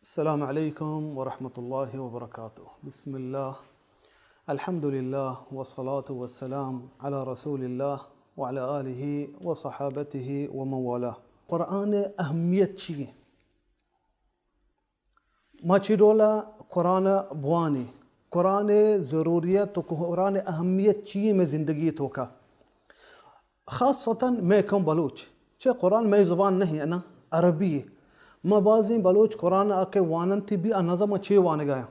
السلام علیکم ورحمۃ اللہ وبرکاتہ۔ بسم اللہ، الحمدللہ، والصلاة والسلام علی رسول اللہ وعلی آلہ وصحابتہ ومن والاه۔ قرآن ءِ اہمیت چی ایں؟ ما چی ڈولا قرآن ءَ بوانیں؟ قرآن ءِ ضروریت و قرآن ءِ اہمیت چی ایں مئے زندگی ءِ توکا؟ خاصتاً مئے قوم بلوچ، چہ قرآن مئے زبان نہ ایں نا، عربی ایں۔ ما بازیں بلوچ قرآن ءَ کہ واننتی بی، آ نزا ما چے وانگا ایں؟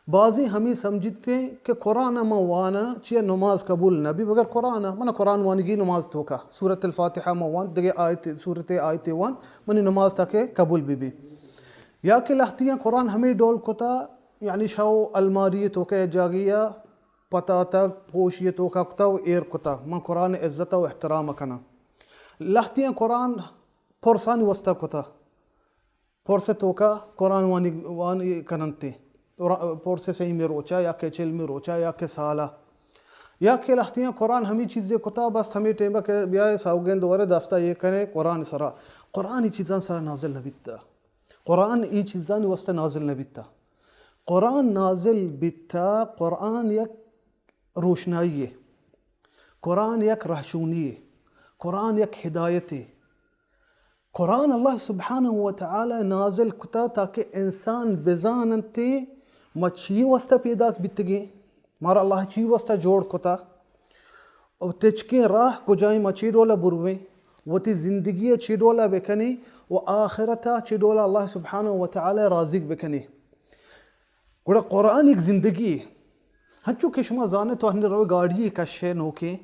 بازیں ہمے سمجھتیں کہ قرآن ءَ ما واناں، چیا نماز قبول نہ بی بغیر قرآن ءَ۔ منا قرآن وانگی نماز توکا، سورۃ الفاتحہ ما وان، دگہ آیت، سورت آیت وان، منی نماز تاکہ قبول بی بی۔ یا کہ لہتیاں قرآن ہمے ڈول کتا، یعنی شو الماری توکا جاگیا پتاتگ، پوشی توکا کتا و ایر کتا، من قرآن عزت و احترام کناں۔ لہتیاں قرآن پرسانی واسطہ کتا، پرس توکا قرآن وانی، وانی کننتے، را-، پرس سیمی روچا یا کہ چلمی روچا یا کہ سالا، یا کہ لہتیاں قرآن ہمے چیزے کتا، بس ہمے ٹیمبا کہ بیائے سوگند ورے دستا یہ کنے قرآن سرا۔ قرآن ای چیزان سرا نازل نبیتا۔ قرآن ای چیزانی واسطہ نازل نبیتا۔ قرآن نازل بیتا، قرآن یک روشنائی ایں، قرآن یک رہشونی ایں، قرآن یک ہدایتے۔ قرآن اللہ سبحانہ و تعالی نازل کتا تاکہ انسان بزاننتے ما چی واسطہ پیداک بیتگیں، مارا اللہ چی واسطہ جوڑ کتا، و تچکیں راہ کجائیں، ما چی ڈولا برویں، وتی زندگی چی ڈولا بکنیں و آخرتا چی ڈولا اللہ سبحانہ و تعالی راضیگ بکنیں۔ گڑا قرآن یک زندگی ایں۔ ہنچو کہ شما زانے تو ہنی روے گاڑی کشے نوکیں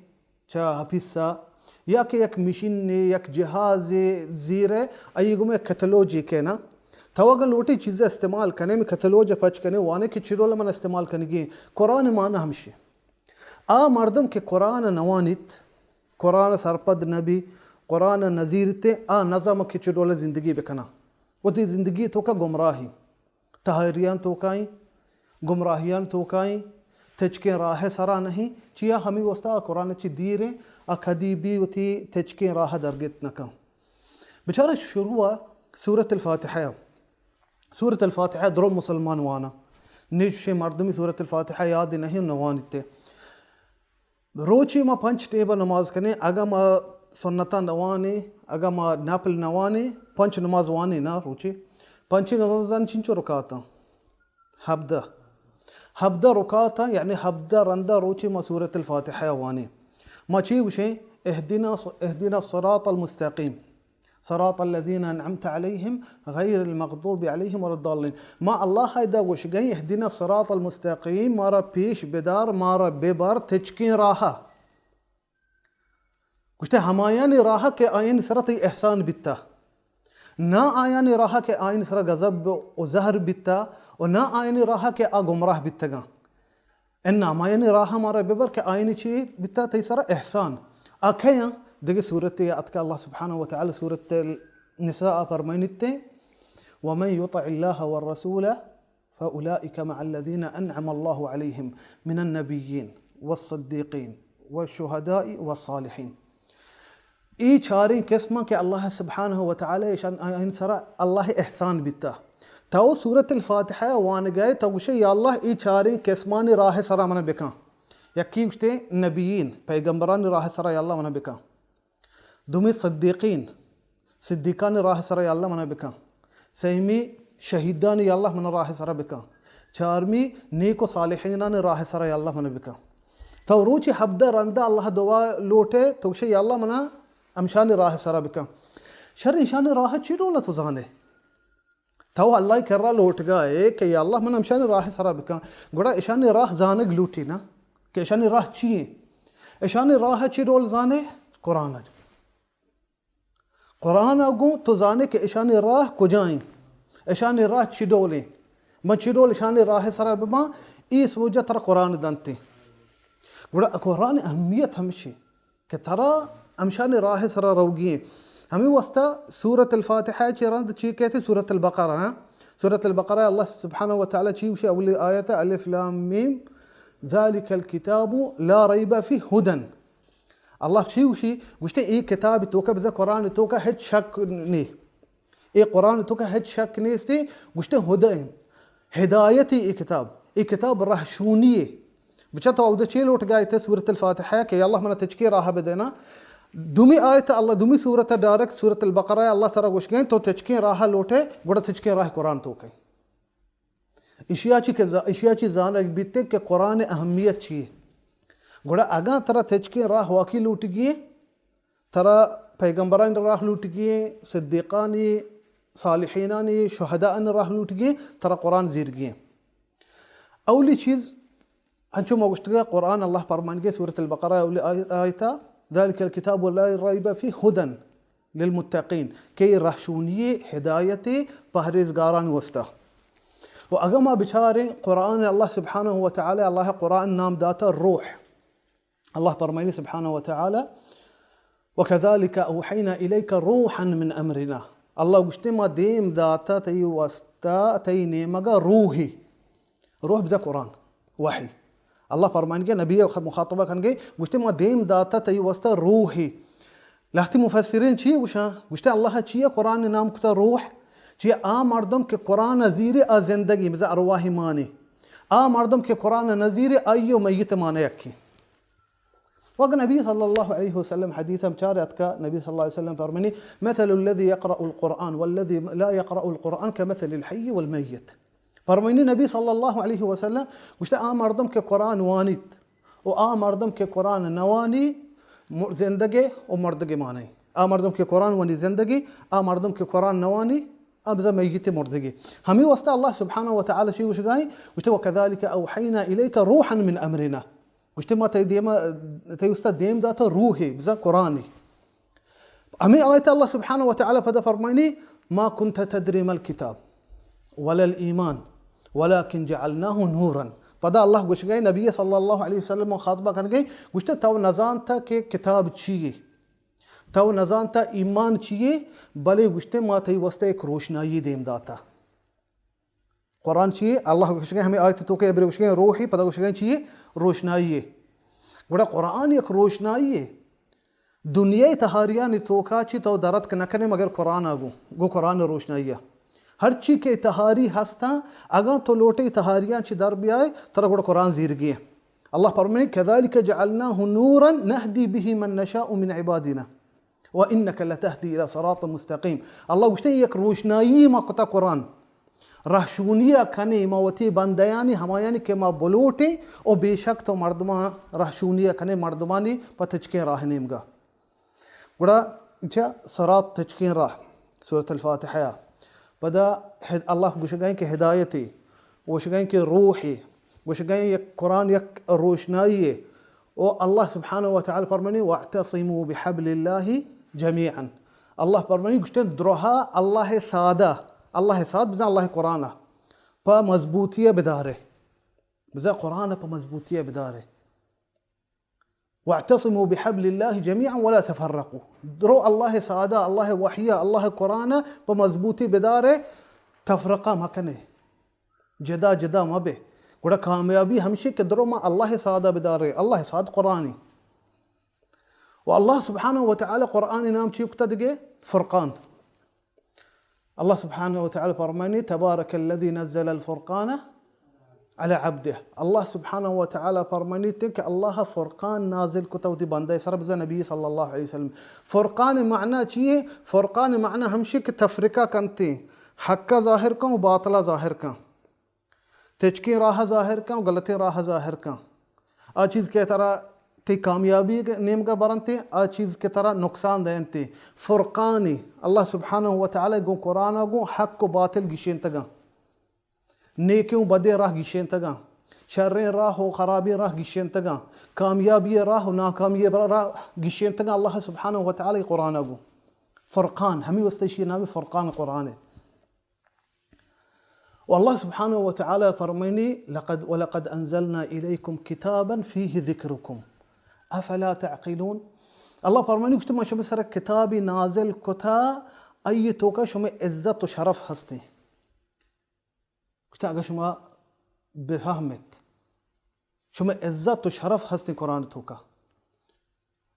چہ ہپیسا، یا کہ یک مشین، یک جہاز زیرے، ای گمے کتلوجی کہنا۔ تو اگر لوٹے چیز استعمال کنے، میں کتلوج پچ کنے، وانے کہ چی ڈول من استعمال کنگی۔ قرآن معنی ہمشی۔ آ مردم کہ قرآن نوانیت، قرآن سرپد نبی، قرآن نزیرتے، آ نظام کہ چی ڈول زندگی بکنا۔ وتی زندگی توکا گمراہی۔ تہاریان توکائیں، گمراہیان توکائیں، تچکیں راہ سرا نہیں، چیا ہمے واسطہ آ قرآن چی دیریں، آ کدی بھی وتی تچکیں راہ درگت نکن۔ بچارہ شروع سورت الفاتحہ، سورت الفاتحہ درو مسلمان وانا، نیچے مردمی سورت الفاتحہ یاد نہیں نوانیتے۔ روچی ما پنچ ٹیبہ نماز کنیں، اگاں ما سنتاں نوانیں، اگاں ما نپل نوانیں، پنچ نماز وانیں نا روچی۔ پنچیں نمازاں چنچو رکعتاں؟ ہبدہ۔ ہبدہ رکعتاں، یعنی ہبدہ رندہ روچی ما سورت الفاتحہ وانیں۔ ما چی گوشیں؟ اہدنا، اہدنا الصراط المستقیم۔ صراط الذين أنعمت عليهم غير المغضوب عليهم ولا الضالين۔ ما اللہ ءَ ادا گوشگئیں، اهدنا الصراط المستقيم، مارا پیش بدار، مارا ببر تچکیں راہ ءَ۔ گوشتے، ہمایانی راہ ءَ کہ آیانی سرا تئی احسان بیتا، نہ آیانی راہ ءَ کہ آیانی سرا غضب و زہر بیتا، و نہ آیانی راہ ءَ کہ آ گمراہ بیتگاں۔ انا ہمایانی راہ ءَ مارا ببر کہ آیانی چی بیتا تئی سرا احسان۔ آ کئے آں؟ دگہ سورتے اتکا، اللہ سبحانہ و تعالی سورت النساء ءَ فرمائنیتے، ومن يطع الله والرسول فأولئك مع الذين أنعم الله عليهم من النبيين والصديقين والشهداء والصالحين۔ اے چاریں قسماں کہ اللہ سبحانہ و تعالی ایشان، آیان سرا اللہ احسان بیتا۔ تو سورت الفاتحہ وانگائے، تو گوشے، یا اللہ، اے چاریں قسمانی راہ سرا منا بکن۔ یکی گوشتے نبیین، پیغمبرانی راہ سرا یا اللہ منا بکن۔ دومی صدیقین، صدیقانی راہ سرا یا اللہ منا بکن۔ سیمی شہیدانی یا اللہ منا راہ سرا بکن۔ چارمی نیک و صالحینانی راہ سرا یا اللہ منا بکن۔ تو روچی ہبدہ رندا اللہ دعا لوٹے، تو گوشے، یا اللہ منا ہمشانی راہ سرا بکن۔ شر ایشانی راہ چی ڈولا تو زانے؟ تو اللہ کرا لوٹگا ئے کہ یا اللہ من ہمشانی راہ سرا بکن۔ گڑا ایشانی راہ زانگ لوٹی نا کہ ایشانی راہ چی ایں؟ ایشانی راہ چی ڈول زانے؟ قرآن ءَ۔ قرآن ءَ گوں تو زانے کہ ایشانی راہ کجا ایں، ایشانی راہ چی ڈول ایں، من چی ڈول ایشانی راہ سرا بباں، اے سوجا ترا قرآن دنتے۔ گڑا قرآن اہمیت ہمشی کہ ترا ہمشانی راہ سرا روگی ایں۔ ہمے واسطہ سورت الفاتحہ چی رند چی کہتے؟ سورت البقرہ، ہاں؟ سورت البقرہ اللہ سبحانہ و تعالی چی گوشے؟ اولی آیت، الف لام میم، ذلک الکتاب لا ریب فیہ ہدی۔ اللہ چی گوشی؟ گوشتے، اے کتاب توکا، بزاں قرآن توکا ہچ شک نی۔ اے قرآن توکا ہچ شک نیستی، گوشتے ہدی، ہدایتی اے کتاب، اے کتاب رہشونی اے۔ بچا تو اودے چے لوٹگائے تے سورۃ الفاتحہ کہ یا اللہ منا تچکیں راہ بدینا۔ دومی آیت اللہ، دومی سورت ڈائریکٹ سورۃ البقرہ، اللہ ترا گوشگیں تو تچکیں راہ لوٹے، گڑا تچکیں راہ قرآن توکے۔ اشیا چی کہ ز-، اشیا چی زانگ بیتے کہ قرآن اہمیت چی اے۔ گڑا اگاں ترا تچکیں راہ واقعی لوٹگی اے، ترا پیغمبرانی راہ لوٹگی اے، صدیقانی، صالحینانی، شہداءانی راہ لوٹگی اے، ترا قرآن زیرگی اے۔ اولی چیز، انچو ما گوشتگا قرآن اللہ پرمانگے سورۃ البقرہ اولی آی-، آیتا، ذلک الکتاب لا ریب فیہ ہدی للمتقین، کہ اے رہشونی، ہدایت پہریزگاران واسطہ۔ و اگاں ما بچاریں قرآن، اللہ سبحانہ و تعالی، اللہ قرآن نام داتا روح۔ اللہ فرمائنی سبحانہ و تعالی، وکذلک اوحینا الیک روحا من امرنا۔ اللہ گوشتے ما دیم داتا تئی واسطہ، تئی نیمگا روحی۔ روح بزاں قرآن، وحی۔ اللہ فرمائنگے نبی مخاطبہ کنگے، گوشتے ما دیم داتا تئی واسطہ روحی۔ لہتی مفسرین چی گوشاں؟ گوشتے اللہ چیا قرآن نام کتا روح؟ چیا آ مردم کہ قرآن زیری آ زندگی، بزاں ارواحی مانی۔ آ مردم کہ قرآن نزیری آئی و میت مانا یکی۔ وقت نبی صلی اللہ علیہ وسلم حدیث ہم چار اتکا، نبی صلی اللہ علیہ وسلم فرمانی، مثل الذي يقرأ القرآن والذي لا يقرأ القرآن كمثل الحي والميت۔ فرمانی نبی صلی اللہ علیہ وسلم گوشتے آ مردم کہ قرآن وانیت و آ مردم کہ قرآن نوانی، م-، زندگے و مردگے مانیں۔ آ مردم کہ قرآن وانی زندگی، آ مردم کہ قرآن نوانی، آ بزاں میت مردگی۔ ہمیں واسطہ اللہ سبحانہ و تعالی چی گوشگائیں؟ گوشتے وکذلک اوحینا الیک روحا من امرنا۔ گوشتے ما تئی دیما، تئی استا دیم داتا روحے، بزاں قرآنے۔ ہمیں آیت اللہ سبحانہ و تعالی پدا فرمائنی، ما كنت تدري ما الكتاب ولا الإيمان ولكن جعلناه نورا۔ پدا اللہ گوشگئے، نبی صلی اللہ علیہ وسلم خاطبہ کنگئے، گوشتے تو نزانتا کہ کتاب چیے، تو نزانتا ایمان چیے، بلے گوشتے ما تئی واسطہ ایک روشنائی دیم داتا۔ قرآن چیے؟ اللہ گوشگئے ہمیں آیت توکا ابرے گوشگئے روحی، پدا گوشگئے چیے؟ روشنائی۔ گڑا قرآن یک روشنائی۔ دنیای تہاریانی توکا چی تو درتک نہ کنے مگر قرآن ء گوں، گوں قرآن ء روشنائی ء۔ ہرچی کہ تہاری ہستاں، اگاں تو لوٹے تہاریاں چی در بیائے، ترا گڑا قرآن زیرگی۔ اللہ فرمانی، كذلك جعلناه نورا نهدي به من نشاء من عبادنا وإنك لتهدي إلى صراط مستقيم۔ اللہ گوشتے، یک روشنائی ما کتا قرآن۔ رہشونی ء کنے ما وتی بندیانی، ہمایانی کہ ما بلوٹیں، او بے شک تو مردماں رہشونی ء کنے مردمانی پہ تچکیں راہ نیمگا۔ گڑا چہ صراط تچکیں راہ، سورۃ الفاتحہ ء۔ پدا ہد-، اللہ گوشگائیں کہ ہدایتے، گوشگائیں کہ روحے، گوشگائیں یک قرآن یک روشنائیے۔ او اللہ سبحانہ و تعالی فرمانی، واعتصموا بحبل اللہ جمیعا۔ اللہ فرمانی، گوشتے، درہا اللہ سادہ، اللہ ساد بزن اللہ قرآن ء پہ مضبوطی ء بدارے۔ بزن قرآن ء پہ مضبوطی ء بدارے۔ واعتصموا بحبل اللہ جمیعا ولا تفرقوا۔ درو اللہ سادہ، اللہ وحی ء، اللہ قرآن ء پہ مضبوطی بدارے، تفرقہ مکنے۔ جدا جدا مہ بے۔ گڑا کامیابی ہمشی کہ درو ما اللہ سادہ بدارے، اللہ ساد قرآنی۔ و اللہ سبحانہ و تعالی قرآن نام چی کتا دگے؟ فرقان۔ اللہ سبحانہ و تعالی فرمانی، تبارک الذی نزل الفرقان علی عبدہ۔ اللہ سبحانہ و تعالی فرمانی تے کہ اللہ فرقان نازل کتا وتی بندہ سر بزن نبی صلی اللہ علیہ وسلم۔ فرقان معنی چیے؟ فرقان معنی ہمشی کہ تفرقہ کنتے، حق ظاہر کن و باطلہ ظاہر کن۔ تچکیں راہ ظاہر کن و غلطیں راہ ظاہر کن۔ آ چیز کہ ترا تئی کامیابی نیمگا برنتے، آ چیز کہ ترا نقصان دینتے۔ فرقانی اللہ سبحانہ و تعالی گوں قرآن گوں حق و باطل گشینتگاں۔ نیکیں و بدیں راہ گشینتگاں۔ شریں راہ و خرابیں راہ گشینتگاں۔ کامیابی راہ و ناکامی راہ گشینتگاں اللہ سبحانہ و تعالی قرآن گوں۔ فرقان، ہمیں واسطہ اشی نام فرقان قرآن ہے۔ و اللہ سبحانہ و تعالی فرمائنی، لقد، ولقد انزلنا الیکم کتابا فیہ ذکرکم افلا تعقلون۔ اللہ فرمائنی، گوشتے، من شما سر کتابی نازل کتا، ای توکا شما عزت و شرف ہستیں۔ گوشتے، اگر شما بفہمت، شما عزت و شرف ہستیں قرآن توکا۔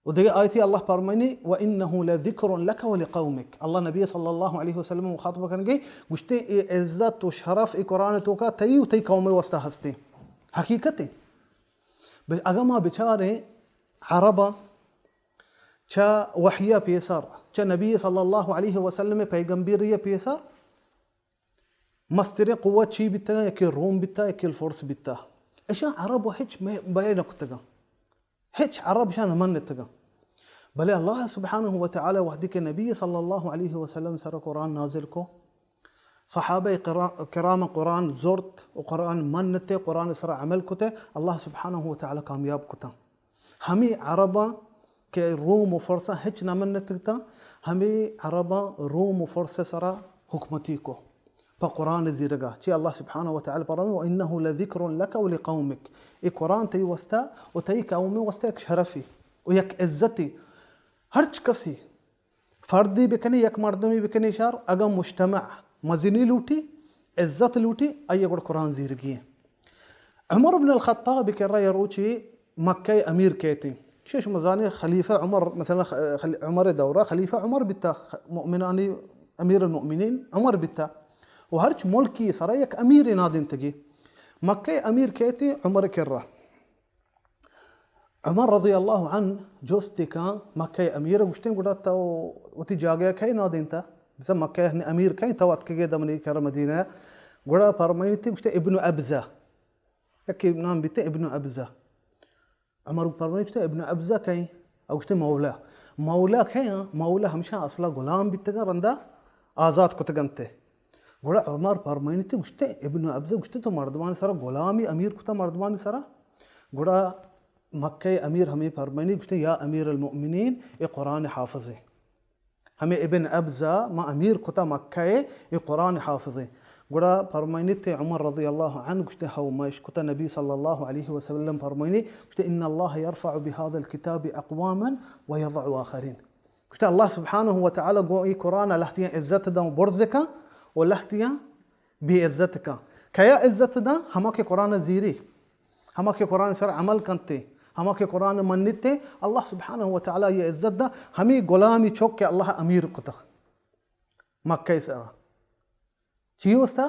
و دگہ آیتی اللہ پرمانی، وَإِنَّهُ لَذِكْرٌ لَكَ وَلِقَوْمِكَ۔ اللہ نبی صلی اللہ علیہ وسلم مخاطب کنگے، گوشتے اے عزت و شرف اے قرآن توکا تئی و تئی قوم واسطہ ہستے۔ حقیقت ہے۔ بل اگاں ما بچاریں عرباں چہ وحی پیسر، چہ نبی صلی اللہ علیہ وسلم پیغمبری پیسر، مستریں قوت چی بیتگاں؟ یکے روم بیتا، یکے الفرس بیتا۔ اشاں عرب و ہچ مہ-، بہ نہ کتگاں۔ ہچ عرب اشاں نہ منتگاں۔ بلے اللہ سبحانہ و تعالی وحدی کہ نبی صلی اللہ علیہ وسلم سر قرآن نازل کو، صحابہ کرا-، کرام قرآن زرت و قرآن منتے، قرآن سر عمل کتے، اللہ سبحانہ و تعالی کامیاب کتاں۔ ہمے عرباں کہ روم و فرساں ہچ نہ منتگتاں، ہمے عرباں روم و فرس سرا حکمتی کو۔ پہ قرآن زیرگا چی اللہ سبحانہ و تعالی فرمائے، وَإِنَّهُ لَذِكْرٌ لَكَ وَلِقَوْمِكَ۔ اے قرآن تئی واسطہ و تئی قوم واسطہ یک شرفی و یک عزتی۔ ہرچ کسی فردی بکنی، یک مردمی بکنی شر، اگاں مجتمع مزنی لوٹی، عزت لوٹی، آئی گڑ قرآن زیرگی ہیں۔ عمر بن الخطاب کرا یا روچی مکہ امیر کہتے ہیں۔ شش مزانی خلیفہ عمر، مثلا خ-، خل-، عمر دورہ خلیفہ عمر بیتا، مؤمنانی امیر المؤمنین عمر بیتا۔ و ہرچ ملکی سرا یک امیر نادینتگی۔ مکہ امیر کہتے ہیں عمر کرا۔ عمر رضی اللہ عنہ جستی کاں مکہ امیر گوشتیں، گڑا تو وتی جاگہ کئے نادینتا؟ بزاں مکہ امیر کئے تو اتکگے دمنی کر مدینہ؟ گڑا فرمائیتی گوشتے ابن ابزہ۔ یکی نام بیتے ابن ابزہ۔ عمر فرمائیتی ابن ابزہ کئے؟ او گوشتے مولا۔ مولا کئے؟ مولا ہمشہ اصلا غلام بیتگا، رندا آزاد کتگنتے۔ گڑا عمر پرمائنیتی گوشتے، ابن ابزہ گوشتے تو مردمانی سرا غلامی امیر کتا مردمانی سرا؟ گڑا مکہ امیر ہمیں پرمائنی گوشتے، یا امیر المؤمنین، اے قرآن حافظ ہے۔ ہمیں ابن ابزہ ما امیر کتا مکہ، اے قرآن حافظ ہے۔ گڑا پرمائنیت عمر رضی اللہ عنہ گوشتے، ہو ما اشکتا نبی صلی اللہ علیہ وسلم پرمائنی گوشتے، ان اللہ یرفع بهذا الكتاب اقواما ویضع آخرین۔ گوشتے اللہ سبحانہ و تعالی گوں اے قرآن لہتیاں عزت داں و برز کن و لہتیاں بے عزت کن۔ کیا عزت داں؟ ہما کہ قرآن زیری، ہما کہ قرآن سر عمل کنتے، ہما کہ قرآن منتے، اللہ سبحانہ و تعالی یہ عزت داں۔ ہمیں غلامی چوک کہ اللہ امیر کتہ مکہ سر۔ چی واسطہ؟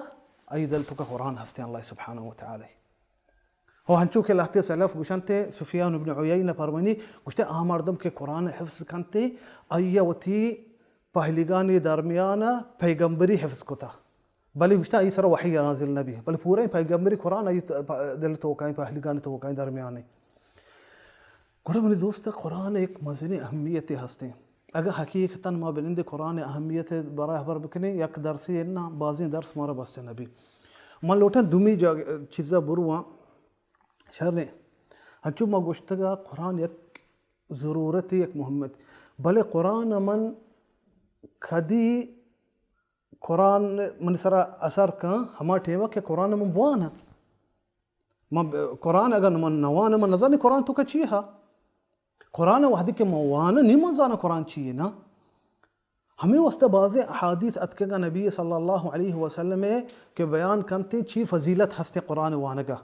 آئی دل توکا قرآن ہستیں اللہ سبحانہ و تعالی۔ ہو ہنچو کہ لہتے سلف گوشنتے، سفیان ابن عیینہ پرمانی گوشتے، آ مردم کہ قرآن حفظ کنتے، آئی وتی پہلیگانی درمیان پیغمبری حفظ کتا۔ بلے گوشتے آئی سر وحی نازل نبی۔ بلے پورا پیغمبری قرآن آئی ت-، پ-، دل توکائیں پہلیگانی توکائیں درمیانی۔ گڑا منی دوست، قرآن ایک مزنی اہمیتی ہستیں۔ اگہ حقیقتاً ما بنندے قرآن اہمیت برای حبر بکنیں، یک درسی انا، بازیں درس مارا بس نبی۔ من لوٹاں دومی جا چیزا برواں، شریں۔ ہنچو ما گوشتگا قرآن یک ضرورت، یک مہمت۔ بلے قرآن من کدی قرآن من سرا اثر کن، ہما ٹیمہ کہ قرآن من بواناں۔ من ب-، قرآن اگر من نواناں، من نزانی قرآن توکا چی ہا۔ قرآن وحدی کہ من واناں، نی من زاناں قرآن چی ہے نا۔ ہمیں واسطہ بازیں احادیث اتکگا نبی صلی اللہ علیہ وسلم کہ بیان کنتے چی فضیلت ہستے قرآن وانگا۔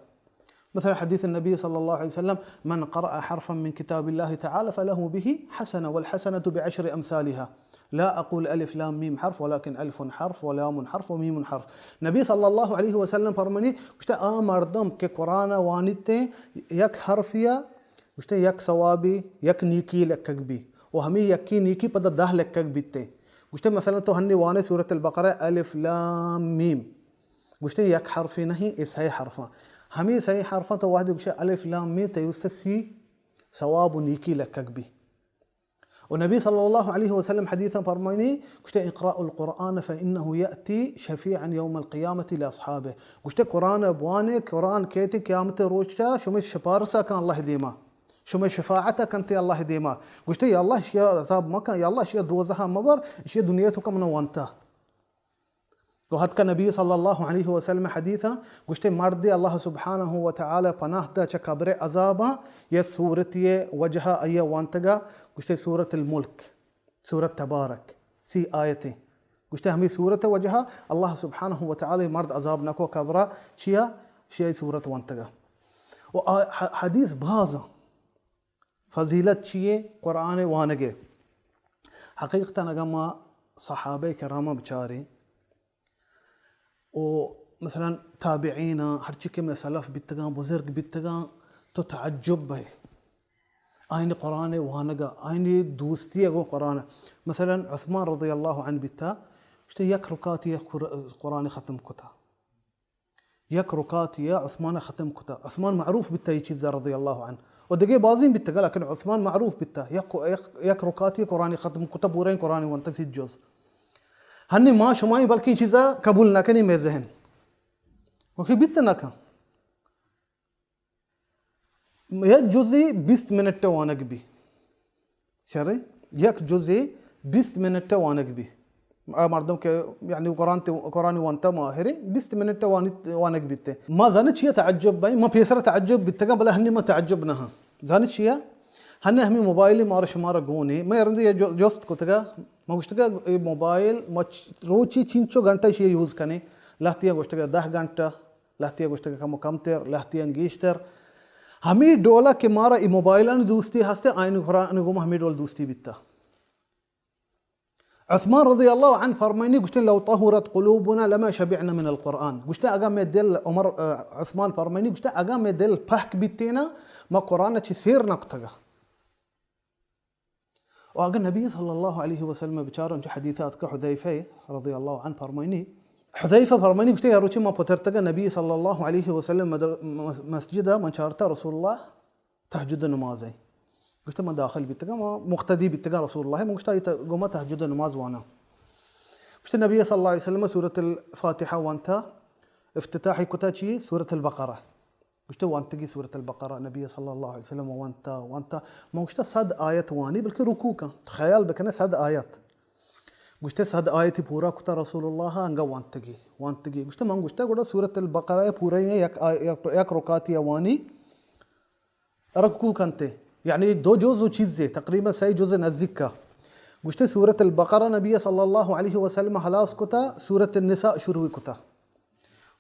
مثلا حدیث النبی صلی اللہ علیہ وسلم، من قرأ حرفا من کتاب اللہ تعالی فلہ بہ حسنہ والحسنۃ بعشر امثالها۔ لا اقول الف لام میم حرف ولكن الف حرف ولام حرف ومیم حرف۔ نبی صلی اللہ علیہ وسلم فرمانی، گوشتے آ مردم کہ قرآن وانیتے یک حرفیا، گوشتے یک ثوابی، یک نیکی لکھگ بی۔ و ہمیں یکی نیکی پدا دہ لکھگ بیتے۔ گوشتے مثلا تو ہنی وانے سورۃ البقرہ الف لام میم۔ گوشتے یک حرفی نہیں، اے سئے حرفاں۔ ہمیں سئے حرفاں تو وحدی گوشے الف لام میم، تئی واسطہ سی ثواب و نیکی لکھگ بی۔ و نبی صلی اللہ علیہ وسلم حدیثاں فرمائنی، گوشتے، اقرأوا القرآن فإنه يأتي شفيعا يوم القيامة لأصحابه۔ گوشتے، قرآن بوانے، قرآن کہتے قیامت روچا شمئے شپارسا کن اللہ دیما، شمئے شفاعت کنتے اللہ دیما۔ گوشتے، یا اللہ، اشیا عذاب مکن، یا اللہ، اشیا دوزہا مبر، اشیا دنیا توکا من وانتا۔ تو حد کا نبی صلی اللہ علیہ وسلم حدیث، گوشتے، مردے اللہ سبحانہ و تعالی پناہ دا چہ قبر عذاباں، یہ سورتی وجہ آیا وانتگا، گوشتے، سورۃ الملک، سورۃ تبارک، سی آیتیں۔ گوشتے، ہمیں سورت وجہ اللہ سبحانہ و تعالی مرد عذاب نکو قبرا، چیا؟ شیعی سورت وانتگا۔ و آ-، ح-، حدیث بازاں۔ فضیلت چیے؟ قرآن وانگے۔ حقیقتاً اگر ما صحابہ کرام بچاریں، و مثلاً تابعین، ہرچی کہ میں سلف بیتگاں، بزرگ بیتگاں، تو تعجب بئے۔ آئین قرآن وانگا، آئین دوستی گوں قرآن۔ مثلاً عثمان رضی اللہ عنہ بیتا، گوشتے یک رکعتی قر-، قرآن ختم کتا۔ یک رکعتی عثمان ختم کتا۔ عثمان معروف بیتا یہ چیزا رضی اللہ عنہ۔ و دگہ بازیں بیتگا، لیکن عثمان معروف بیتا۔ یک، یک، یک رکعتی قرآن ختم کتا، پورا قرآن وانتا سی جز۔ ہنی ما شمائی بلکہ چیزا قبول نہ کنی میں ذہن۔ اوکے، بیت نہ کن۔ یک جزے بیست منٹ وانگ بی۔ شرے؟ یک جزے بیست منٹ وانگ بی۔ آ مردم کہ یعنی قرآن تے، قرآن وانتا ماہرے، بیست منٹ وانی، وانگ بیتے۔ ما زانے چیا تعجب بئے، ما پیسر تعجب بیتگا، بلے ہنی ما تعجب نہ ہاں۔ زانے چیا؟ ہنی ہمیں موبائل مارا شمارا گونے۔ میں رندے یہ جو-، جست کتگا، ما گوشتگا اے موبائل ما چ-، روچی چنچو گھنٹہ شی یوز کنے؟ لہتیاں گوشتگا دہ گھنٹہ، لہتیاں گوشتگا کم و کمتر، لہتیاں گیشتر۔ ہمیں ڈولا کہ مارا ای موبائلانی دوستی ہستے، آئین قرآن گوما ہمیں ڈول دوستی بیتا۔ عثمان رضی اللہ عنہ فرمائنی گوشتے، لو طهرت قلوبنا لما شبعنا من القرآن۔ گوشتے اگا میں دل، عمر، آ، عثمان فرمائنی گوشتے اگا میں دل پہک بیتینا، ما قرآن چی سیر نہ کتگا۔ و اگہ نبی صلی اللہ علیہ وسلم بچار، انچو حدیث آتکا حذیفہ رضی اللہ عنہ فرمائنی، حذیفہ فرمائنی گوشتے، یا روچی ما پترتگا نبی صلی اللہ علیہ وسلم مدر-، مس-، مسجد من چارتا رسول اللہ تہجد نماز ہے۔ گوشتے من داخل بیتگا، ما مقتدی بیتگا رسول اللہ، من گوشتا ایتا گوما تہجد نماز وانا۔ گوشتے نبی صلی اللہ علیہ وسلم سورة الفاتحہ وانتا، افتتاحی کتا چی؟ سورة البقرہ۔ گوشتے وانتگی سورة البقرہ، نبی صلی اللہ علیہ وسلم وانتا، وانتا۔ من گوشتا صد آیت وانی، بلکہ رکوع کن۔ خیال بکنے صد آیت۔ گوشتے صد آیتی پورا کتا رسول اللہ، انگا وانتگی، وانتگی۔ گوشتے من گوشتا گوڑا سورة البقرہ پورا یک آ-، یک، یک رکعتی وانی رکوع کنتے۔ یعنی دو جز و چیزے، تقریباً سئے جز نزدیک کا۔ گوشتے سورة البقرہ نبی صلی اللہ علیہ وسلم خلاص کتا، سورة النساء شروع کتا۔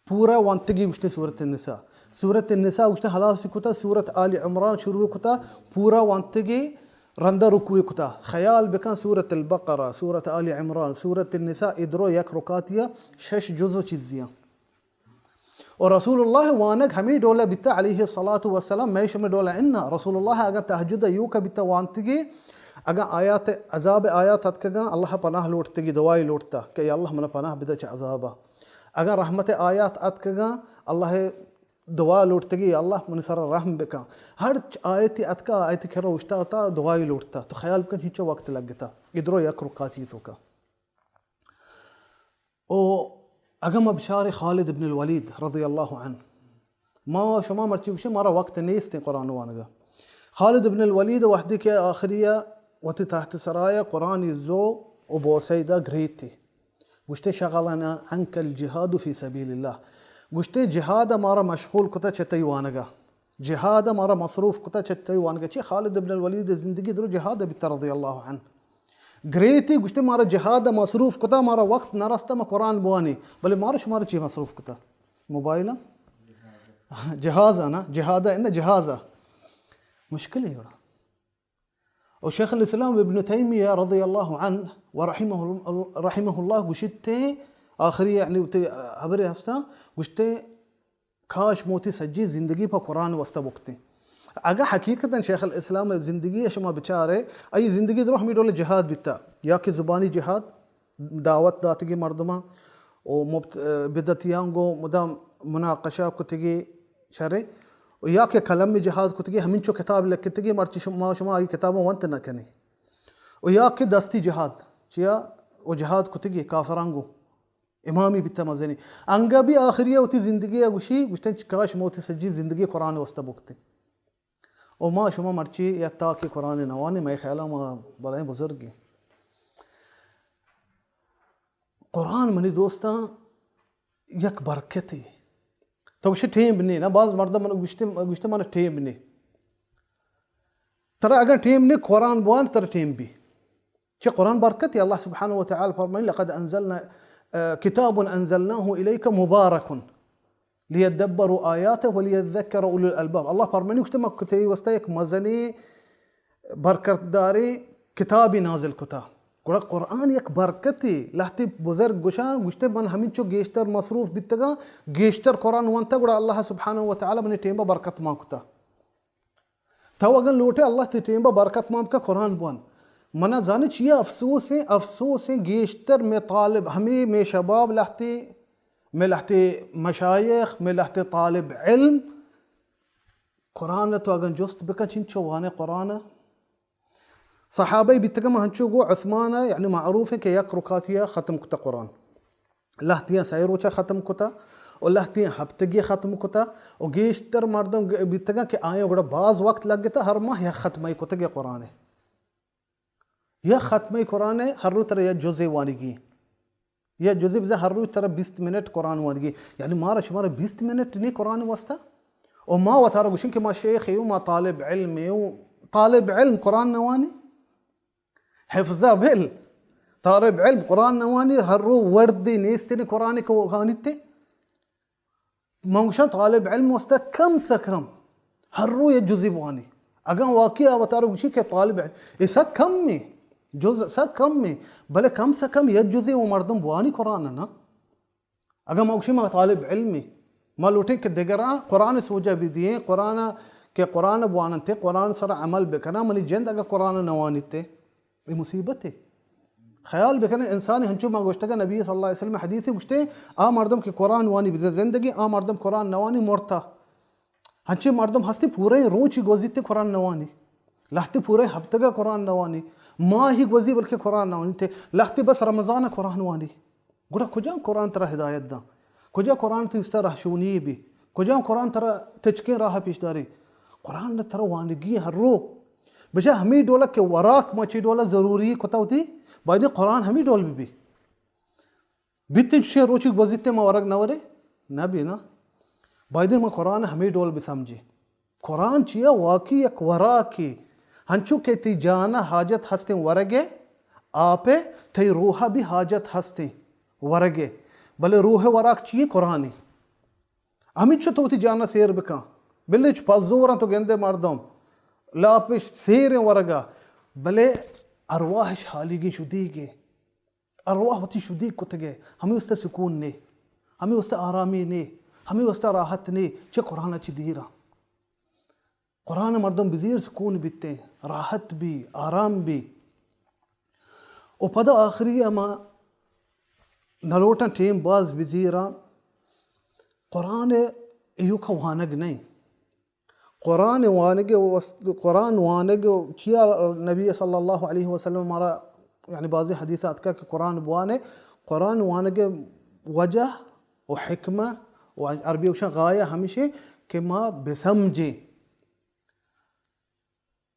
پورا وانتگی گوشتے سورة النساء۔ سورة النساء گوشتے خلاص کتا، سورة آل عمران شروع کتا، پورا وانتگی رندا رکوع کتا۔ خیال بکن سورة البقرہ، سورة آل عمران، سورة النساء، ادرو یک رکعتیا شش جز و چیزیاں۔ و رسول اللہ وانگ ہمیں ڈولا بیتا علیہ الصلاة والسلام، میں شمے ڈولا انا۔ رسول اللہ اگا تہجد یوکا بیتا وانتگی، اگا آیات، عذاب آیات اتکگا، اللہ پناہ لوٹتگی، دعائی لوٹتا کہ یا اللہ منا پناہ بدہ چہ عذابا۔ اگاں رحمت آیات اتکگاں، اللہ دعا لوٹتگی، اللہ منی سر رحم بکن۔ ہرچ آیتی اتکا، آیتی کرا اوشتاتا، دعائی لوٹتا۔ تو خیال بکن، ہنچو وقت لگتا۔ ادرو یک رکعتی توکا۔ او اگاں ما بچارے خالد ابن الولید رضی اللہ عنہ، ما شما مرچی گوشے مارا وقت نیست قرآن وانگا۔ خالد ابن الولید وحدی کہ آخری وتی تحت سرایا قرآنی زو و بوسیدہ گریتی۔ گوشتے، شغلنا عنک الجہاد فی سبیل اللہ۔ گوشتے، جہاد مارا مشغول کتا چہ تئی وانگا۔ جہاد مارا مصروف کتا چہ تئی وانگا۔ چی خالد ابن الولید زندگی درو جہاد بیتا رضی اللہ عنہ۔ گریتی، گوشتے، مارا جہاد مصروف کتا، مارا وقت نہ رستا ما قرآن بوانی۔ بلے مارا شمارا چی مصروف کتا؟ موبائل؟ جہاز نا، جہاد ہے نا، جہاز۔ مشکل ہے گڑا۔ و شیخ الاسلام ابن تیمیہ رضی اللہ عنہ و رحمہ، رحمہ اللہ گوشتے، آخری یعنی وتی حبرے ہستا، گوشتے، کاش موتی سجی زندگی پہ قرآن واسطہ بکتے۔ اگہ حقیقتاً شیخ الاسلام زندگی شما بچارے، ای زندگی درو ہمی ڈول جہاد بیتا، یا کہ زبانی جہاد، دعوت داتگی مردماں و مبت-، بدعتیاں گو مدام مناقشہ کتگی، شرے، و یا کہ قلم جہاد کتگی، ہمینچو کتاب لکھتگی، مرچی شما، شما آئی کتاب ونت نہ کنی۔ و یا کہ دستی جہاد، چیا و جہاد کتگی کافراں گو، امامی بیتا مزنی۔ انگا بھی آخری وتی زندگی گوشی، گوشتن کاش موتی سجی زندگی قرآن واسطہ بکتے۔ و ما شما مرچی یا تاکہ قرآن نوانی، مئے خیالا ما بلائیں بزرگی۔ قرآن منی دوستاں یک برکتے۔ تو گوشے ٹیم نے، نا باز مردم من گوشتے، گوشتے من ٹیم نے۔ ترا اگر ٹیم نے قرآن بوان ترا ٹیم بی۔ چہ قرآن برکتے، اللہ سبحانہ و تعالی فرمائے، لقد انزلنا، آ، کتاب انزلناه الیک مبارک لیدبروا آیاته ولیذکر اولو الالباب۔ اللہ فرمائے، گوشتے، ما تئی واسطہ یک مزنی، برکتداریں کتابے نازل کتا۔ گڑا قرآن یک برکتے۔ لہتے بزرگ گوشاں، گوشتے، من ہمینچو گیشتر مصروف بیتگاں، گیشتر قرآن وانتا، گڑا اللہ سبحانہ و تعالی منی ٹیمبا برکت مان کتا۔ تو اگن لوٹے اللہ تئی ٹیمبا برکت مان بکا، قرآن بوان۔ منا زانے چیا افسوس ایں، افسوس ایں، گیشتر مئے طالب، ہمے مئے شباب لہتے، مئے لہتے مشایخ، مئے لہتے طالب علم، قرآن تو اگن جست بکن چنچو وانے قرآن۔ صحابہ بیتگاں، ما ہنچو گو عثمان ء، یعنی معروف ہے کہ یک رکعتی ء ختم کتا قرآن، لہتیاں سئے روچ ء ختم کتا و لہتیاں ہپتگی ختم کتا و گیشتر مردم گ-، بیتگاں کہ آیاں گڑا باز وقت لگتا، ہر ماہ یک ختمہ کتگی قرآن ء، یک ختمہ قرآن ء، ہر رو ترا یک جزے وانگی۔ یا جزے بزاں ہر روچ ترا بیست منٹ قرآن وانگی، یعنی مارا شمارا بیست منٹ نی قرآن واسطہ؟ او ما وتارا گوشیں کہ ما شیخ ایں، ما طالب علم ایں، طالب علم قرآن نوانی؟ حفظہ بل، طالب علم قرآن نوانی، ہر رو وردی نیست نی قرآن کو وانیتے۔ من گوشاں طالب علم واسطہ کم سے کم ہر رو یک جزے بوانی۔ اگاں واقعی آ وتارا گوشی کہ طالب علم، اے سک کم ایں، جز سک کم ایں، بلے کم سے کم یک جزے و مردم بوانی قرآن نا۔ اگاں ما گوشی ما طالب علم ایں، ما لوٹیں کہ دگراں قرآن سوجہ بدییں، قرآن کہ قرآن بواننتے، قرآن سر عمل بکناں، منی جند اگاں قرآن نوانیتے، اے مصیبت ہے۔ خیال بکنے، انسان ہنچو ما گوشتگا، نبی صلی اللہ علیہ وسلم حدیث گوشتے، آ مردم کہ قرآن وانی بزے زندگی، آ مردم قرآن نوانی مرتا۔ ہنچے مردم ہستی پورے روچی گوزیتے قرآن نوانی، لہتی پورے ہفتگا قرآن نوانی، ماہی گوزی بلکہ قرآن نوانی تے، لہتی بس رمضان قرآن وانی۔ گڑا کجام قرآن ترا ہدایت داں؟ کجا قرآن تئی استا رہشونی بی؟ کجام قرآن ترا تچکیں راہ پیش داری؟ قرآن ترا وانگی ہر رو۔ بجا ہمیں ڈولا کہ وراک ما چی ڈولا ضروری کتا ہوتی، باید قرآن ہمیں ڈول بی بی۔ بیت چشیں روچی گوزیتے ما ورگ نہ ورے؟ نہ بی نا۔ باید ما قرآن ہمیں ڈول بی سمجھے۔ قرآن چیا؟ واقعی یک وراکے، ہنچو کہ تئی جان ء حاجت ہستیں ورگ ء آپ ء، تئی روح ء بھی حاجت ہستیں ورگ ء، بلے روح ء وراک چی؟ قرآن ء۔ ہمینچو تو وتی جان ء سیر بکن، بلے چ پزوراں تو گندے مردم لاپ سیریں ورگ ء، بلے ارواحش حالیگیں شدیگیں۔ ارواح وتی شدیگ کتگے، ہمے واسطہ سکون نے، ہمے واسطہ آرامی نے، ہمے واسطہ راحت نے، چہ قرآن ء چہ دیراں۔ قرآن ء مردم بزیر سکون بیتیں، راحت بی، آرام بی۔ و پدا آخری ء ما نلوٹاں ٹیم باز بزیراں، قرآن ایوکا وانگ نہیں۔ قرآن وانگ ء وست-، قرآن وانگ ء چیا نبی صلی اللہ علیہ وسلم مارا، یعنی بعضی حدیث آتکا کہ قرآن بوانے، قرآن وانگ ء وجہ و حکمہ و عربی گوشاں غایہ ہمیشیں کہ ما بسمجیں،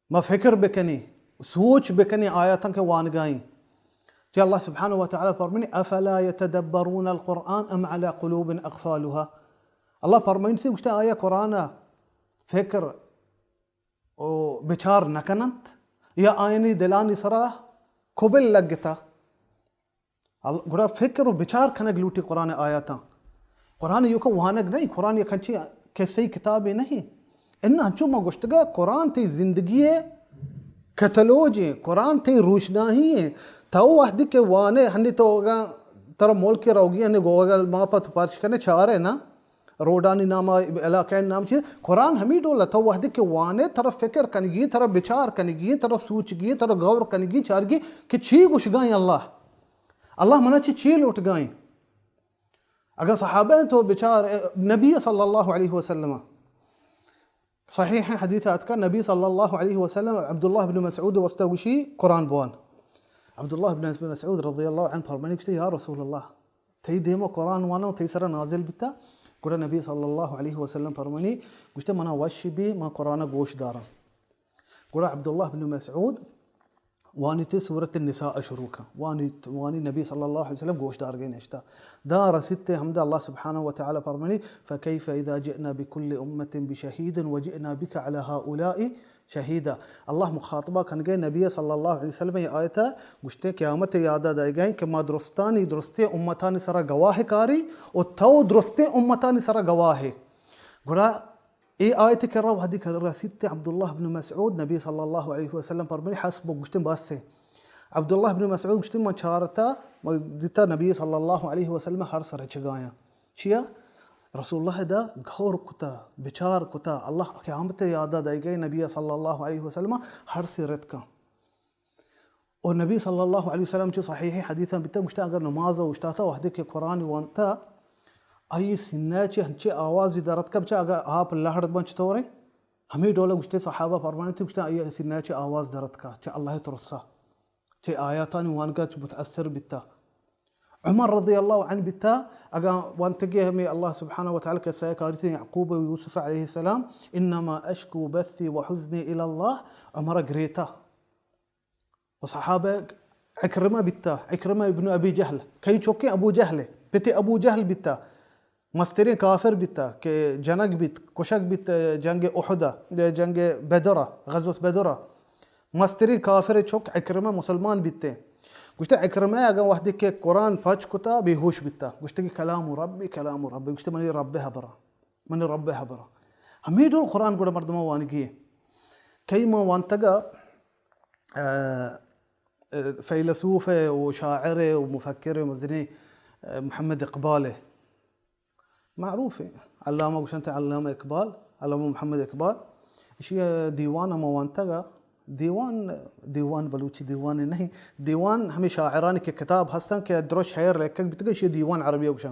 ما فکر بکنیں، سوچ بکنیں آیاتاں کہ وانگائیں۔ کہ اللہ سبحانہ و تعالی فرمانی، افلا یتدبرون القرآن ام علی قلوب اقفالها۔ اللہ فرمانی تھی گوشتا، آیا قرآن فکر و بچار نکننت یا آیانی دلانی سرا کبل لگتا؟ ال-، گڑا فکر و بچار کنگ لوٹی قرآن آیاتاں۔ قرآن یوکا وانگ نہیں، قرآن یک انچی قصہی کتابے نہیں۔ ان انچو ما گوشتگا، قرآن تئی زندگی کتلوج ہیں، قرآن تئی روشناہی ہیں۔ تو وحدی کہ وانے، ہنی تو اگاں ترا ملک روگی، ہنی گوگل ماپ تو پرچ کنے چارے نا، روڈانی نام، علاقہ نام چی، قرآن ہمی ڈول ہے۔ تو وحدی کہ وانے، ترا فکر کنگی، ترا بچار کنگی، ترا سوچگی، ترا غور کنگی، چارگی کہ چی گوشگائیں اللہ۔ اللہ منا چی چی لوٹگائیں۔ اگر صحابہ تو بچار، نبی صلی اللہ علیہ وسلم، صحیح حدیث آتکا، نبی صلی اللہ علیہ وسلم عبداللہ بن مسعود واسطہ گوشی قرآن بوان۔ عبداللہ بن مسعود رضی اللہ عنہ فرمانی گوشتے، یا رسول اللہ، تئی دیما قرآن وانا و تئی سرا نازل بیتا؟ گڑا نبی صلی اللہ علیہ وسلم فرمانی، گوشتے، منا وش بی، ما قرآن گوش دارم۔ گڑا عبداللہ بن مسعود وانیتے سورت النساء شروع کن۔ وانی، وانی نبی صلی اللہ علیہ وسلم گوش دارگے نشتا۔ دا رسیتے ہمدا اللہ سبحانہ و تعالی فرمانی، فکیف اذا جئنا بکل امة بشہید وجئنا بک علی ہؤلاء شہیدا۔ اللہ مخاطبہ کنگے نبی صلی اللہ علیہ وسلم یہ آیتا گوشتے قیامت یادا دائے گئے کہ ما درستانی درستیں امتانی سرا گواہ کاری و تو درستیں امتانی سرا گواہ۔ گڑا اے آیت کرا وہدی کہ رسیت عبداللہ بن مسعود، نبی صلی اللہ علیہ وسلم فرمانی، حسبک، گوشتن بس ایں۔ عبداللہ بن مسعود گوشتن من چارتا، من دیتا نبی صلی اللہ علیہ وسلم ہر سر چگایاں۔ چیا؟ رسول اللہ دا غور کتا، بچار کتا، اللہ قیامت یادا دائیگئے، نبی صلی اللہ علیہ وسلم ہر سے رتکاں۔ و نبی صلی اللہ علیہ وسلم چو صحیح حدیثاں بیتا، گوشتا اگر نماز اوشتاتا وہدے کہ قرآن وانتا، آئی سینہ چہ ہنچے آوازی درتکا، بچا اگر آپ لہڑ بنچ طورے، ہمیں ڈولا گوشتے صحابہ فرمانی تھی، گوشتا آئی سینہ چہ آواز درتکا، چہ اللہ ترسا، چہ آیاتانی وانگا چہ متاثر بیتا۔ عمر رضی اللہ عنہ بیتا، اگاں وانتگے ہمیں اللہ سبحانہ و تعالی قصہ کاری تھی یعقوب و یوسف علیہ السلام، انما اشکو بثی و حزنی الی اللہ، عمر گریتا۔ و صحابہ عکرمہ بیتا، عکرمہ ابن ابی جہل، کئی چوکیں ابو جہل، پتے ابو جہل بیتا، مستریں کافر بیتا کہ جنگ بیت، کشگ بیت جنگ احد، جنگ بدر، غزوت بدر۔ مستریں کافر چوک عکرمہ مسلمان بیتے۔ گوشتے عکرمہ اگاں وہدے کہ قرآن پچ کتا بے ہوش بیتا۔ گوشتے کہ کلام ربی، کلام ربی۔ گوشتے منی رب ہبرا، منی رب ہبرا۔ ہمیں ڈول قرآن گوڑا مردمہ وانگی۔ کئی ما وانتگا، آ، آ، فیلسوف و شاعر و مفکر مزنی، آ، محمد اقبال۔ معروف ایں۔ علامہ گوشنت، علامہ اقبال، علامہ محمد اقبال۔ اشی دیوان ہم وانتگا۔ دیوان، دیوان بلوچی دیوان نہیں۔ دیوان ہمیں شاعرانی کہ کتاب ہستن کہ درو شعر لکھگ بیتگ، اشی دیوان عربی گوشن۔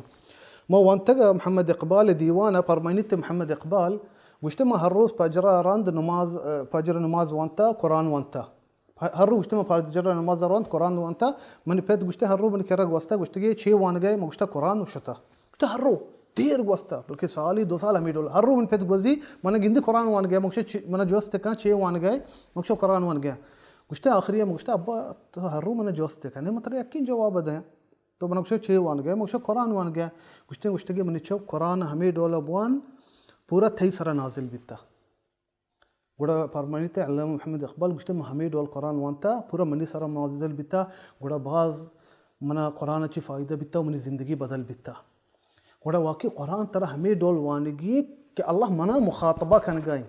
ما وانتگا محمد اقبال دیوان، فرمائنیت محمد اقبال گوشتے، ما ہر روز پجرا رند نماز، پجر نماز وانتا، قرآن وانتا۔ ہ-، ہر رو گوشتے من پجر نماز روانت، قرآن وانتا۔ منی پت گوشتے ہر رو منی کرا گوستا، گوشتے کہ چے وانگئے؟ من گوشتا قرآن و شتا۔ گوشتے ہر رو دیر گوستا، بلکہ سالی دو سال ہمیں ڈول۔ ہر رو منی پت گوزی، من گندی قرآن وانگئے، من گوشے چے، من جوست کن چے وانگئے؟ من گوشے قرآن وانگئے۔ گوشتے آخری من گوشتا ابا تو ہر رو من جوست کنے، من ترا یقین جواب دیں۔ تو من گوشے چے وانگئے؟ من گوشے قرآن وانگئے۔ گوشتے، گوشتے کہ منی چوک قرآن ہمیں ڈول بوان پورا تئی سرا نازل بیتا۔ گڑا پرمانیت علامہ محمد اقبال گوشتے، من ہمے ڈول قرآن وانتا، پورا منی سرا نازل بیتا، گڑا باز منا قرآن چی فائدہ بیتا و منی زندگی بدل بیتا۔ گڑا واقعی قرآن ترا ہمے ڈول وانگی کہ اللہ منا مخاطبہ کنگائیں،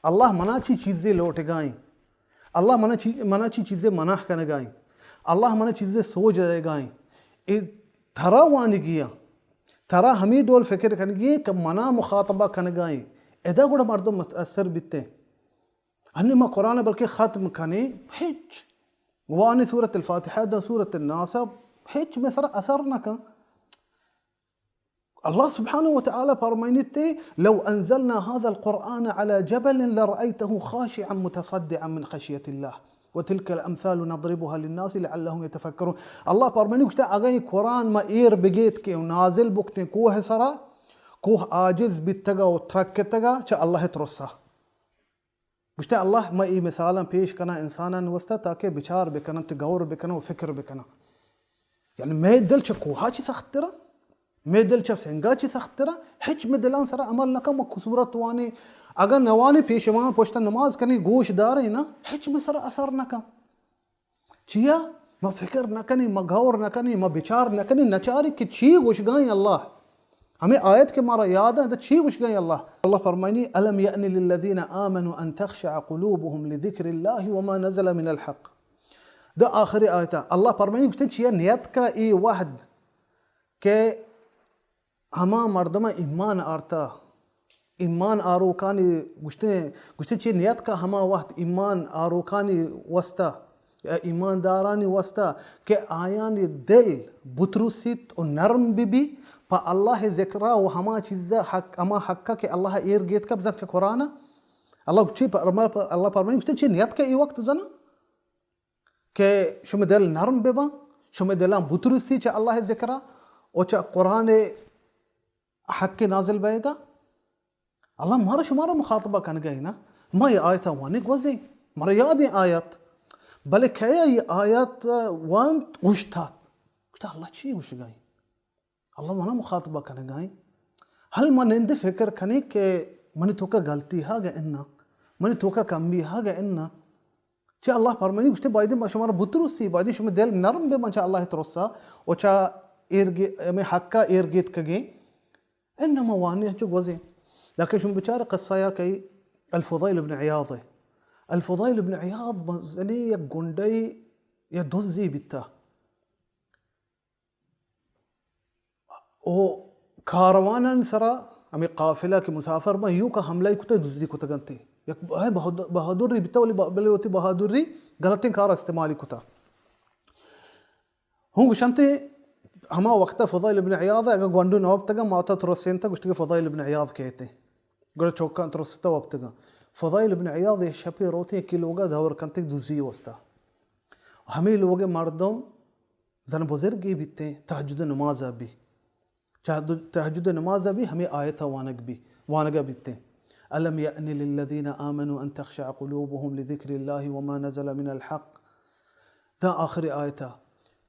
اللہ منا چی چیزے لوٹگائیں، اللہ منا چی، منا چی چیزے منع کنگائیں، اللہ منا چیزے سوج دئیگائیں۔ اے ترا وانگی آں۔ ترا ہمے ڈول فکر کنگی ایں کہ منا مخاطبہ کنگا ایں۔ ادا گڑا مردم متاثر بیتے۔ ہنی ما قرآن بلکہ ختم کنیں، ہچ۔ وانی سورة الفاتحہ داں سورة الناس، ہچ مئے سرا اثر نہ کن۔ اللہ سبحانہ و تعالی فرمائنیتے، لو انزلنا هذا القرآن على جبل لرأيته خاشعا متصدعا من خشية الله۔ وتلك الأمثال نضربها للناس لعلهم يتفكرون۔ اللہ پرمانی گوشتا، اگاں اے قرآن ما ایر بگیت کہ نازل بکتیں کوہ سرا، کوہ عاجز بیتگا و ترکتگا چہ اللہ ترسا۔ گوشتا، اللہ ما اے مثالاں پیش کناں انسانان واسطہ تاکہ بچار بکنن، تو غور بکنن و فکر بکنن۔ یعنی مئے دل چہ کوہا چی سخت ترا، مئے دل چہ سنگا چی سخت ترا، ہچ مئے دلان سرا عمل نکن، ما کسورت وانی، اگاں نوانی پیش ما پشت نماز کنی گوش دارے نا، ہچ مئے سرا اثر نکن۔ چیا؟ ما فکر نکنی، ما غور نکنی، ما بچار نکنی، نچاری کہ چی گوشگائیں اللہ۔ ہمیں آیت کہ مارا یاد ہے، چی گوشگائیں اللہ۔ اللہ فرمائنی، الم یأن للذین آمنوا ان تخشع قلوبهم لذکر اللہ وما نزل من الحق۔ دو آخری آیتا اللہ پرمانی گوشتن، چیا نیت کا ای وحد کہ ہما مردم ایمان آرتا، ایمان آروکانی گوشتن، گوشتن چی نیت کا ہما وحد ایمان آروکانی واسطہ یا ایماندارانی واسطہ کہ آیانی دل بترسیت و نرم ببی پہ اللہ ذکرا و ہما چیزا حق، ہما حقا کہ اللہ ایر گیت کا بزک چہ قرآن۔ اللہ چی پر-، اللہ پرمانی گوشتن چی نیت کا ای وقت زنا کہ شمئے دل نرم بباں، شمئے دلاں بترسی چہ اللہ ذکرا و چہ قرآن حق نازل بئیگا۔ اللہ مارا شمارا مخاطبہ کنگا نا، ما یہ آیت وانی گوزیں، مارا یادیں آیت، بلے کیا یہ آیت وانت گوشتا، گوشتا اللہ چی گوشگا؟ اللہ منا مخاطبہ کنگائیں۔ ہل ما نند فکر کنیں کہ منی توکا غلطی ہا گا انا، منی توکا کمی ہا گا انا۔ چہ اللہ پرمانی گوشتے، بایدیں ما شمارا بترسی، بایدیں شما دل نرم بے من چہ اللہ ترسا و چہ ایرگی-، ہمیں حقا ایر گیت کگیں۔ انما وانی ہنچو گوزیں۔ لکن شما بچار قصہ یا کہ الفضیل ابن عیاض ہے۔ الفضیل ابن عیاض مزنی یک گنڈے یا دزی بیتا۔ او کاروانان سرا، ہمیں قافلہ کہ مسافر ما یو کا حملہ کتا، دزی کتگنتے۔ یک بہ-، بہاد-، بہادری بیتا، ولی بہ-، بلے وتی بہادری غلطیں کار استعمالی کتا۔ ہوں گوشنتے، ہما وقت فضیل ابن عیاض اگہ گونڈو نواب تگا ماتا ترسینتا، گوشتے کہ فضیل ابن عیاض کہتے۔ گڑا چوکاں ترستا وپتگا۔ فضیل ابن عیاض یہ شپے روتے کہ لوگا دور کنتے دزی وستا۔ ہمیں لوگ مردم زن بزرگی بیتے، تہجد نماز بھی۔ تہجد، تہجد نماز بھی ہمیں آیت وانگ بھی، وانگا بیتے۔ الم یأن للذین آمنوا ان تخشع قلوبهم لذکر اللہ وما نزل من الحق۔ داں آخری آیتا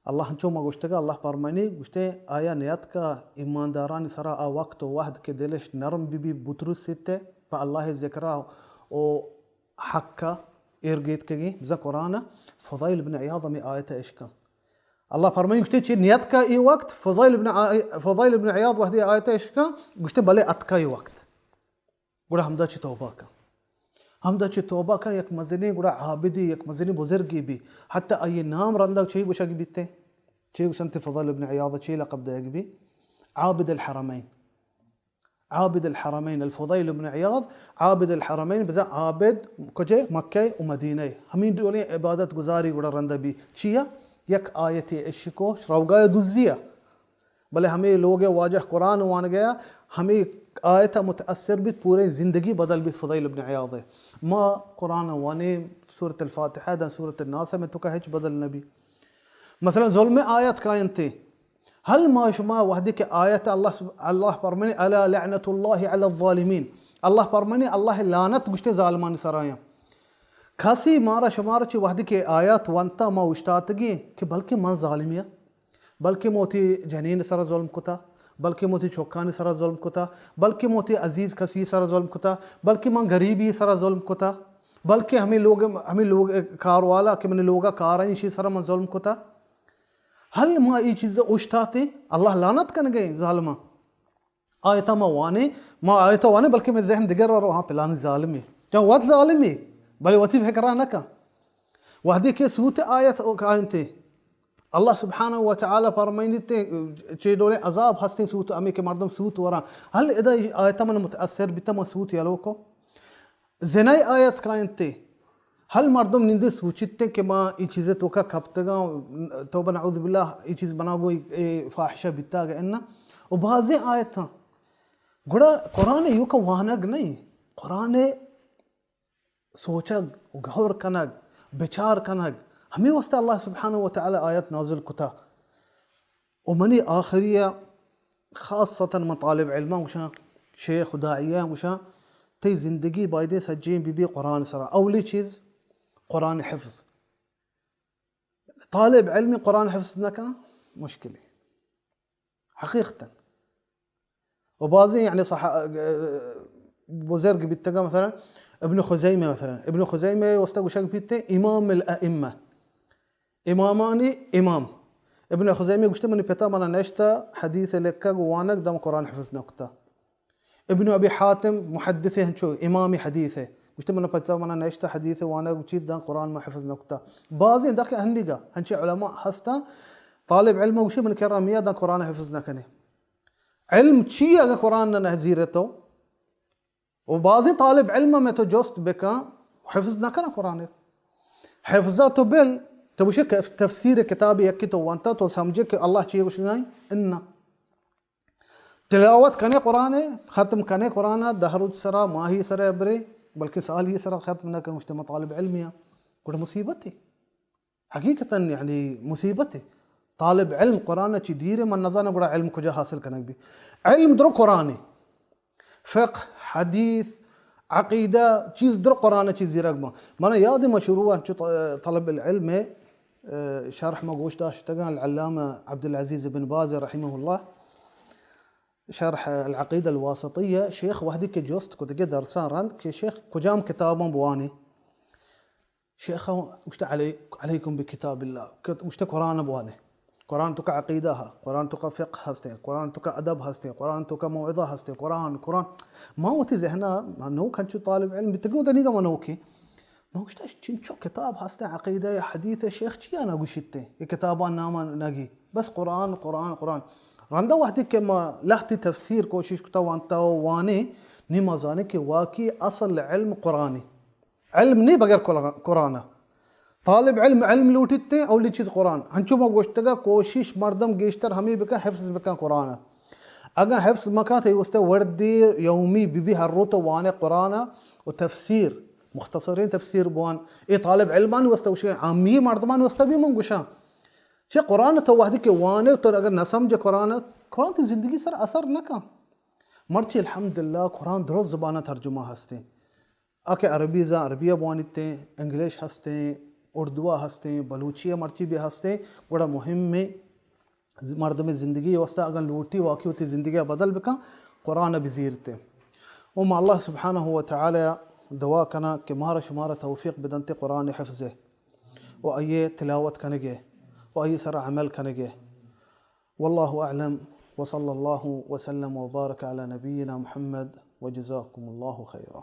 اللہ ہنچو ما گوشتگا، اللہ پرمانی گوشتے، آیا نیاتکا ایماندارانی سرا آ وقت و وحد کہ دلش نرم بی بی بترسیتے پہ اللہ ذکرا و حقا ایر گیتکگی؟ بزاں قرآن فضیل بن عیاض ہمیں آیت اشکا۔ اللہ پرمانی گوشتے، چی نیاتکا ای وقت؟ فضیل بن عی-، فضیل بن عیاض وحدی آیت اشکا، گوشتے، بلے اتکا ای وقت۔ گڑا ہمدا چہ توبہ کن۔ ہمدا چہ توبہ کن، یک مزنیں گڑا عابدی، یک مزنیں بزرگی بی۔ حتی آئی نام رندا چی گوشگ بیتے؟ چی گوشنت فضل ابن عیاض چی لقب دئیگ بی؟ عابد الحرمین۔ عابد الحرمین، الفضیل ابن عیاض، عابد الحرمین، بزاں عابد کجے؟ مکہ و مدینہ۔ ہمیں ڈولیں عبادت گزاری گڑا رندا بی۔ چیا؟ یک آیتی اشکو روگا دزیا۔ بلے ہمے لوگ ء واجہ قرآن وانگ ء ہمے آیت ء متاثر بیت، پوریں زندگی بدل بیت فضیل ابن عیاض ء۔ ما قرآن وانیں، سورۃ الفاتحہ داں سورۃ الناس ء توکا ہچ بدل نہ بی۔ مثلاً ظلم ء آیت کاینت، ہل ما شما وحدی کہ آیت اللہ سب-، اللہ فرمانی، الا لعنت اللہ علی الظالمین، اللہ فرمانی اللہ لعنت گشتے ظالمانی سرایاں۔ کسی مارا شمارا چی وحدی کہ آیات وانتا ما اوشتاتگیں کہ بلکہ من ظالمیاں۔ بلکہ من وتی جنین سرا ظلم کتا، بلکہ من وتی چکانی سرا ظلم کتا، بلکہ من وتی عزیز کسی سرا ظلم کتا، بلکہ من غریبی سرا ظلم کتا، بلکہ ہمیں لوگ، ہمیں لوگ کاروالا کہ من لوگا کارا ایشی سرا من ظلم کتا۔ ہل ما ای چیز اوشتاتے، اللہ لعنت کنگے ظالماں۔ آیتا ما وانے، ما آیتا وانے، بلکہ میں ذہن دگر رو، ہاں، پلانی ظالمی۔ جان وت ظالمی، بلے وتی فکرا نہ کن۔ وحدی کہ سوت آیت کاینتے، اللہ سبحانہ و تعالی فرمائنیتے، چے ڈولیں عذاب ہستیں سوت، ہمیں کہ مردم سوت ورا۔ ہل ادا آیتا من متاثر بیتا، من سوت یلو کو۔ زنا آیت کاینتے۔ ہل مردم نندے سوچیتے کہ ما ای چیز توکا کپتگاں، توبہ نعوذ باللہ، ای چیز بنا گو ای فاحشہ بیتاگ انا۔ و بازیں آیتاں۔ گڑا قرآن یوکا وانگ نہیں۔ قرآن سوچگ و غور کنگ، بچار کنگ، ہمیں واسطہ اللہ سبحانہ و تعالی آیت نازل کتا۔ و منی آخری ء خاصتاً من طالب علماں گوشاں، شیخ و داعیاں گوشاں، تئی زندگی بایدیں سجیں بی بی قرآن سرا۔ اولی چیز قرآن حفظ۔ طالب علم قرآن حفظ نہ کن، مشکلی۔ حقیقتاً۔ و بازیں یعنی صح-، بزرگ بیتگا، مثلاً ابن خزیمہ، مثلاً ابن خزیمہ واسطہ گوشگ بیتے امام الائمہ، امامانی امام۔ ابن خزیمہ گوشتے، منی پتا منا نشتا حدیث لکھگ و وانگ، دم قرآن حفظ نکتا۔ ابن ابی حاتم محدث ہنچو امام حدیث ہے، گوشتے، منی پتا منا نشتا حدیث وانگ و چیز، دم قرآن ما حفظ نکتا۔ بازیں دکہ ہنڈیگا ہنچے علماء ہستا، طالب علم گوشے، من کرا میا، دم قرآن حفظ نکنے۔ علم چی اگہ قرآن نہ زیرے تو؟ و بازیں طالب علم میں تو جست بکن، حفظ نہ کنا قرآن۔ حفظہ تو بل، تو بشے کہ تفسیر کتاب یکی تو وانتا، تو سمجھے کہ اللہ چی گوشگائیں؟ انا۔ تلاوت کنے قرآن، ختم کنے قرآن، دہ روچ سرا، ماہی سرا برے، بلکہ سالی سرا ختم نہ کن، گوشتے ما طالب علمی ہاں۔ گڑا مصیبت ہے۔ حقیقتاً یعنی مصیبت ہے۔ طالب علم قرآن چی دیر ہے، من نزاناں گڑا علم کجا حاصل کنگ بی۔ علم درو قرآن ہے۔ فقہ، حدیث، عقیدہ، چیز درو قرآن چی زیرگ ما۔ منا یاد ہے ما شروع چو ط-، طلب العلم ہے، اه، شرح ما گوش داشتگاں العلامہ عبدالعزیز بن باز رحمہ اللہ، شرح العقیدہ الواسطیہ، شیخ وحدی کہ جست کتگے درساں رند کہ شیخ کجام کتاباں بوانے؟ شیخ گوشت، علی-، علیکم بکتاب اللہ، کہ گوشت قرآن بوانے۔ قرآن توکا عقیدہ ہا، قرآن توکا فقہ ہستے، قرآن توکا ادب ہستے، قرآن توکا موعظہ ہستے، قرآن، قرآن۔ ما وتی ذہنا، ما نوک ہنچو طالب علم بیتگوں، دنیگا ما نوکیں۔ ما گوشتا، چنچو کتاب ہستے، عقیدہ، حدیث، شیخ چیا نہ گوشیتے؟ یہ کتاباں نام نگی۔ بس قرآن، قرآن، قرآن۔ رندا وہدی کہ ما لہتی تفسیر کوشش کتا وانتا و وانے، نی ما زانے کہ واقعی اصل علم قرآنی۔ علم نہیں بغیر قرآن، قرآن۔ طالب علم علم لوٹیتے، اولی چیز قرآن۔ ہنچو ما گوشتگا کوشش مردم گیشتر ہمیں بکن، حفظ بکن قرآن۔ اگاں حفظ مکن، تئی واسطہ وردی یومی بی بی ہر رو تو وانے قرآن و تفسیر، مختصریں تفسیر بوان۔ اے طالب علمان واسطہ گوشاں، عامی مردمان واسطہ بھی من گوشاں۔ چہ قرآن تو وہدی کہ وانے تو اگر نہ سمجھے قرآن، قرآن تئی زندگی سر اثر نہ کن۔ مرچی الحمدللہ قرآن درست زبانہ ترجمہ ہستیں۔ آ کہ عربی زان، عربی بوانیتیں، انگلش ہستیں، اردو ہستیں، بلوچی مرچی بھی ہستیں، گڑا مہمیں مردم زندگی واسطہ اگاں لوٹی واقعی وتی زندگی بدل بکن، قرآن بزیرتے۔ و ما اللہ سبحانہ و تعالی دعا کنا کہ مارا شمارا توفیق بدنتے قرآن حفظ و آئی تلاوت کنگے و آئی سر عمل کنگے۔ واللہ اعلم، وصلی اللہ وسلم وبارک علی نبینا محمد، وجزاکم اللہ خیرا۔